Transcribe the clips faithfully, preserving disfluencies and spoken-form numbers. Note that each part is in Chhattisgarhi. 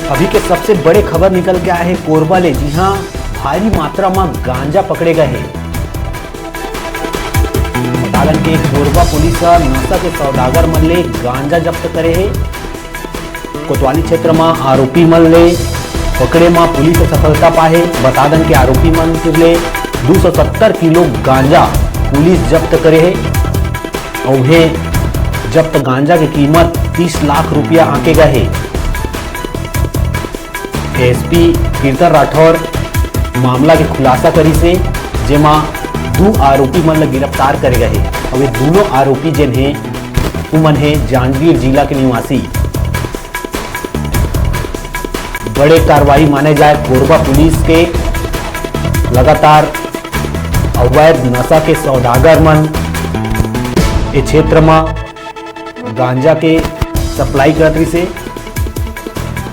अभी के सबसे बड़े खबर निकल के आए हे कोरबा ले, जिहां भारी मात्रा म गांजा पकड़े गए हे। बता दन के कोरबा पुलिस ह नशा के सौदागर मन ले गांजा जब्त करे हे। कोतवाली क्षेत्र म आरोपी मन ले पकड़े म पुलिस ह सफलता पाए हे। बता दन के आरोपी मन ले दो सौ सत्तर किलो गांजा पुलिस जब्त करे हे। अउ उहें जब्त गांजा के कीमत तीस लाख रुपया आंके गए हे। एएसपी कीर्तन राठौर मामला के खुलासा करिस हे, जेमा दू आरोपी मन ल गिरफ्तार करे गए हे। अउ ये दूनों आरोपी जेन हे, उमन हे जांजगीर जिला के निवासी। बड़े कार्रवाई माने जाए कोरबा पुलिस के, लगातार अवैध नशा के सौदागर मन ए क्षेत्र म गांजा के सप्लाई करत रहिसे।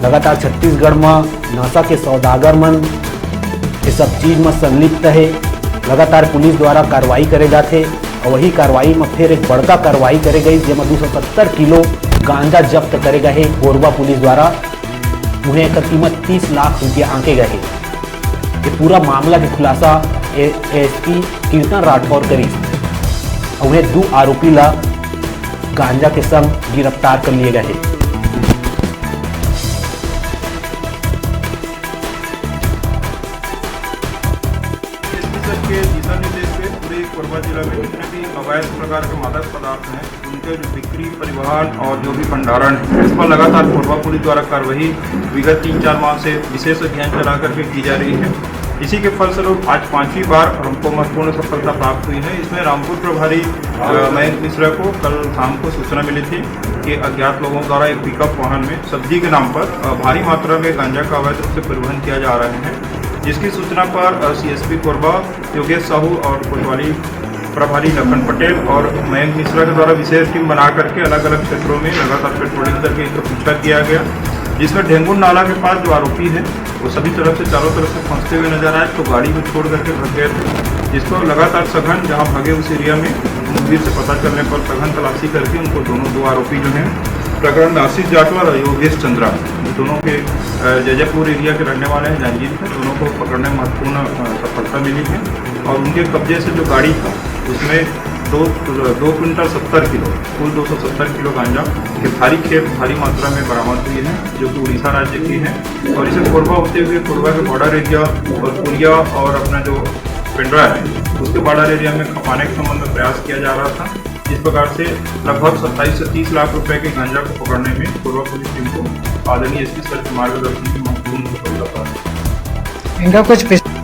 लगातार छत्तीसगढ़ म नशा के सौदागर मन ये सब चीज म संलिप्त हे। लगातार पुलिस द्वारा कार्रवाई करे जाथे अउ वही कार्रवाई म फिर एक बड़का कार्रवाई करे गई, जेमा दो सौ सत्तर किलो गांजा जब्त करे गए हे कोरबा पुलिस द्वारा। उहें एकर कीमत तीस लाख रुपया आंके गए हे। ये पूरा मामला के खुलासा एएसपी कीर्तन राठौर करिस। अउ उहें दू आरोपी ला गांजा के संग गिरफ्तार कर लिए गए हे। एसपी सर के दिशा निर्देश पे पूरे कोरबा जिला में जितने भी अवैध प्रकार के मादक पदार्थ हैं, उनके जो बिक्री, परिवहन और जो भी भंडारण है, इस पर लगातार कोरबा पुलिस द्वारा कार्रवाई विगत तीन चार माह से विशेष अभियान चला करके की जा रही है। इसी के फलस्वरूप आज पांचवी बार हमको महत्वपूर्ण सफलता प्राप्त हुई है। इसमें रामपुर प्रभारी, अ, मयंक मिश्रा को कल शाम को सूचना मिली थी कि अज्ञात लोगों द्वारा एक पिकअप वाहन में सब्जी के नाम पर, अ, भारी मात्रा में गांजा का अवैध रूप से परिवहन किया जा रहा है, जिसकी सूचना पर, अ, सीएसपी कोरबा योगेश साहू और कोतवाली प्रभारी लखन पटेल और मयंक मिश्रा के द्वारा विशेष टीम बना करके अलग-अलग क्षेत्रों में लगातार पेट्रोलिंग करके इनका पीछा किया गया, जिसमें ढेंगुन नाला के पास जो आरोपी है, वो सभी तरफ से, चारों तरफ से फंसते हुए नजर आए, तो गाड़ी को छोड़ करके भाग गए थे, जिसको लगातार सघन, जहां भागे उस एरिया में मुखबिर से पता चलने पर सघन तलाशी करके उनको दोनों, दो आरोपी जो हैं, प्रकरण में आशीष जाटवाल और योगेश चंद्रा, ये दोनों के, अ, जैजैपुर एरिया के रहने वाले हैं, जांजगीर के, दोनों को पकड़ने में महत्वपूर्ण, अ, सफलता मिली है। और उनके कब्जे से जो गाड़ी था, उसमें दो, दो क्विंटल सत्तर किलो, कुल दो सौ सत्तर किलो गांजा के भारी खेप, भारी मात्रा में बरामद हुई है, जो कि उड़ीसा राज्य की है। और इसे कोरबा होते हुए कोरबा के बॉर्डर एरिया और कोरिया और अपना जो पेंड्रा है, उसके बॉर्डर एरिया में खपाने के संबंध में प्रयास किया जा रहा था। इस प्रकार से लगभग सत्ताईस से तीस लाख रुपए के गांजा को पकड़ने में कोरबा पुलिस टीम को आदरणीय एसपी सर के मार्गदर्शन में महत्वपूर्ण सफलता प्राप्त हुई। इनका कुछ पिछ-